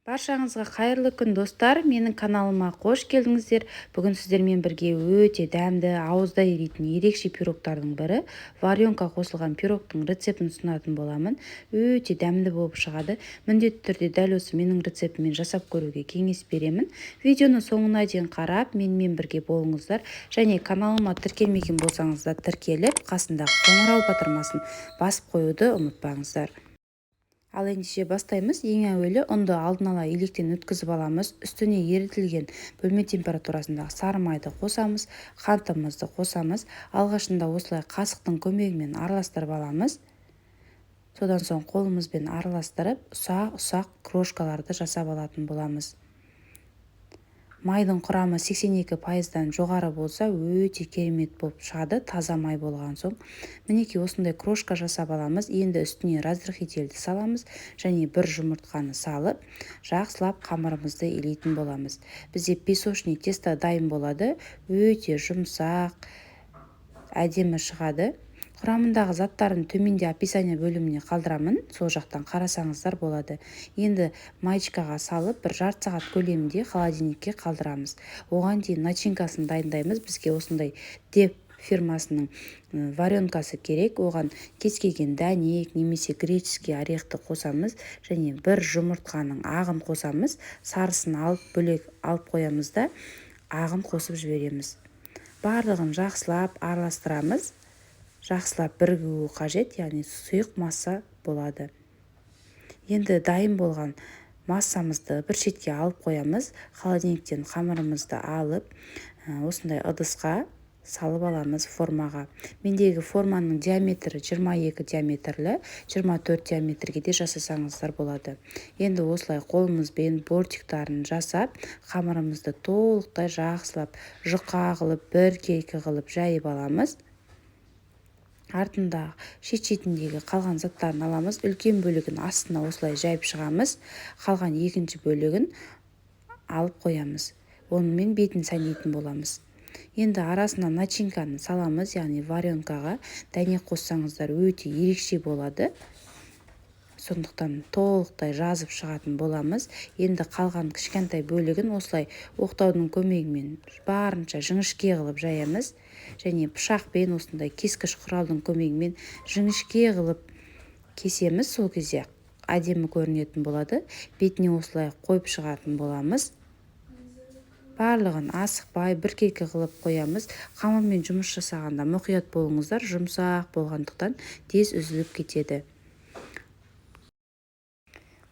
Баршаңызға қайырлы күн, достар! Менің каналыма қош келдіңіздер! Бүгін сіздермен бірге өте дәмді, ауызда еритін ерекше пирогтардың бірі, варенка қосылған пирогтың рецептін ұсынатын боламын. Өте дәмді болып шығады. Міндетті түрде дәл осы менің рецептіммен жасап көруге кеңес беремін. Видеоны соңына дейін қарап, менімен бірге болыңыздар және каналыма тіркелмеген болсаңыздар, тіркеліп, қасындағы қоңырау батырмасын басып қоюды ұмытпаңыздар. Ал ендеше бастаймыз. Ең әуелі ұнды алдын ала електен өткізіп аламыз. Үстіне ерітілген бөлме температурасындағы сары майды қосамыз, қантымызды қосамыз. Алғашында осылай қасықтың көмегімен араластырып аламыз. Содан соң қолымызбен араластырып, ұсақ-ұсақ крошкаларды жасап алатын боламыз. Майдың құрамы 82%-дан жоғары болса, өте керемет болып шығады, таза май болған соң. Мінекей, осындай крошка жасап аламыз. Енді үстіне разрыхлительді саламыз және бір жұмыртқаны салып, жақсылап қамырымызды илейтін боламыз. Бізде песочный тесто дайын болады. Өте жұмсақ, әдемі шығады. Құрамындағы заттарын төменде описание бөліміне қалдырамын, сол жақтан қарасаңыздар болады. Енді маечкаға салып, бір жарты сағат көлемінде холодильникке қалдырамыз. Оған дейін начинкасын дайындаймыз. Бізге осындай Деп фирмасының варенкасы керек. Оған кез келген дәнек немесе греческий орехты қосамыз және бір жұмыртқаның ағын қосамыз. Сарысын алып, бөлек алып қоямыз да, ағын қосып жібереміз. Барлығын жақсылап араластырамыз. Жақсылап бірігуі қажет, яғни сұйық масса болады. Енді дайын болған массамызды бір шетке алып қоямыз. Холодильниктен қамырымызды алып, осындай ыдысқа салып аламыз, формаға. Мендегі форманың диаметрі 22 диаметрлі, 24 диаметрге де жасасаңыздар болады. Енді осылай қолымызбен бортиктарын жасап, қамырымызды толықтай жақсылап жұқа қылып, біркелкі қылып жайып аламыз. Артында, шет-шетіндегі қалған заттарын аламыз. Үлкен бөлігін астына осылай жайып шығамыз, қалған екінші бөлігін алып қоямыз, онымен бетін сәндейтін боламыз. Енді арасына начинканы саламыз, яғни варенкаға дәнек қоссаңыздар, өте ерекше болады. Сондықтан толықтай жазып шығатын боламыз. Енді қалған кішкентай бөлігін осылай оқтаудың көмегімен барынша жіңішке қылып жаямыз және пышақпен, осындай кескіш құралдың көмегімен жіңішке қылып кесеміз. Сол кезде әдемі көрінетін болады. Бетіне осылай қойып шығатын боламыз. Барлығын асықпай, біркелкі қылып қоямыз. Қамырмен жұмыс жасағанда мұқият болыңыздар, жұмсақ болғандықтан тез үзіліп кетеді.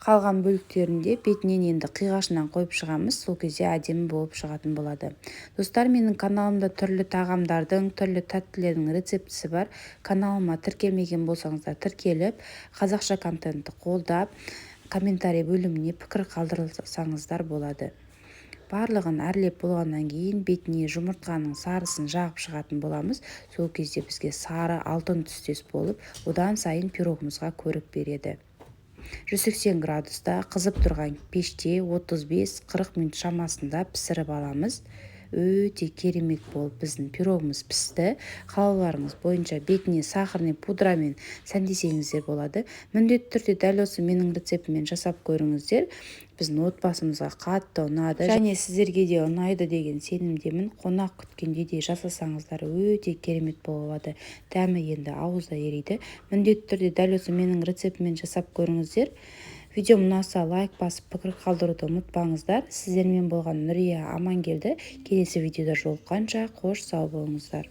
Қалған бөліктерінде бетінен енді қиғашынан қойып шығамыз. Сол кезде әдемі болып шығатын болады. Достар, менің каналымда түрлі тағамдардың, түрлі тәттілердің рецептісі бар. Каналыма тіркелмеген болсаңыздар, тіркеліп, қазақша контентті қолдап, комментарий бөліміне пікір қалдырсаңыздар болады. Барлығын әрлеп болғаннан кейін бетіне жұмыртқаның сарысын жағып шығатын боламыз. Сол кезде бізге сары алтын түстес болып, одан сайын пирогымызға көрік береді. 180 градуста қызып тұрған пеште 35-40 минут шамасында пісіріп аламыз. Өте керемет болып біздің пирогымыз пісті. Қалауларыңыз бойынша бетіне сахарный пудрамен сәндесеңіздер болады. Міндетті түрде дәл осы менің рецептіммен жасап көріңіздер. Біздің отбасымызға қатты ұнады және сіздерге де ұнайды деген сенімдемін. Қонақ күткенде де жасасаңыздар, өте керемет болады. Дәмі енді ауызда ериді. Міндетті түрде дәл осы менің рецептіммен жасап көріңіздер. Видеом ұнаса, лайк басып, пікір қалдыруды ұмытпаңыздар. Сіздермен болған Нүрия Амангелді. Келесі видеода жолыққанша, қош сау болыңыздар!